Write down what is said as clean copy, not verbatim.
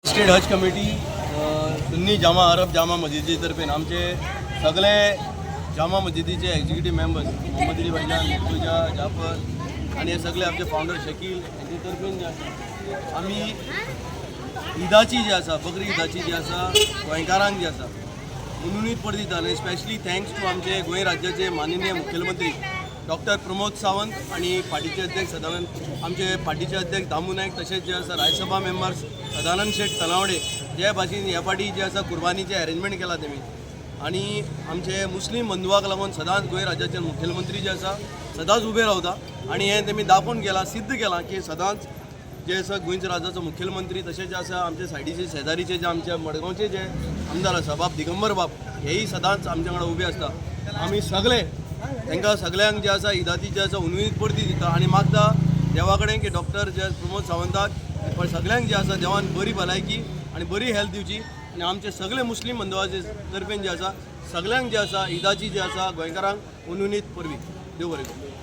State हज committee, Sunni Jama अरब जामा मस्जिदी तर्फेन आमचे सगळे जामा मस्जिदीचे एक्झिक्युटीव मेंबर्स मोहम्मद अली भाईजान, मुर्तुजा, जाफर आणि हे सगळे आमचे फाउंडर शकील हेंचे तर्फेन जे आसा, आमी ईदाची जी आसा, बकरी ईदाची जी आसा, गोंयकारांक जी आसा हुनहुनीत परबीं दिता. आनी स्पेशली thanks to आमचे गोंय राज्याचे माननीय मुख्यमंत्री डॉक्टर प्रमोद सावंत आणि पार्टीचे अध्यक्ष सदानंद, आमचे पार्टीचे अध्यक्ष दामू नायक, तशेंच जे आसा राज्यसभा मेंबर्स सदानंद शेट तलावडे, जे भाशेन ह्या फाटी जे आसा कुर्बानीचें अरेंजमेंट केलां तेमी आणि आमचे मुस्लीम बंधुवाक लागून सदांच गोंय राज्याचे मुख्यमंत्री जे आसा सदांच उबे रावता. आणि हें तेमी दाखोवन गेलां, सिद्ध केलां की सदांच जे आसा गोंयच्या राज्याचो मुखेलमंत्री, तशेंच जे आसा आमचे सायडीचे शेजारीचे जे आमच्या मडगांवचे जे आमदार आसा बाब दिगंबर बाब, हेय सदांच आमच्या वांगडा उबे आसता. आमी सगळे तांकां सगळ्यांक जे आसा ईदाची जे आसा हुनहुनीत परबीं दिता आनी मागता देवा कडेन की डॉक्टर जे प्रमोद सावंताक पण सगळ्यांक जे आसा देवान बरी भलायकी आनी बरी हेल्थ दिवची. आनी आमचे सगळे मुस्लीम बंधुवाचे तर्फेन जे आसा सगळ्यांक जे आसा ईदाची जे आसा गोंयकारांक हुनहुनीत परबीं. देव बरें करूं.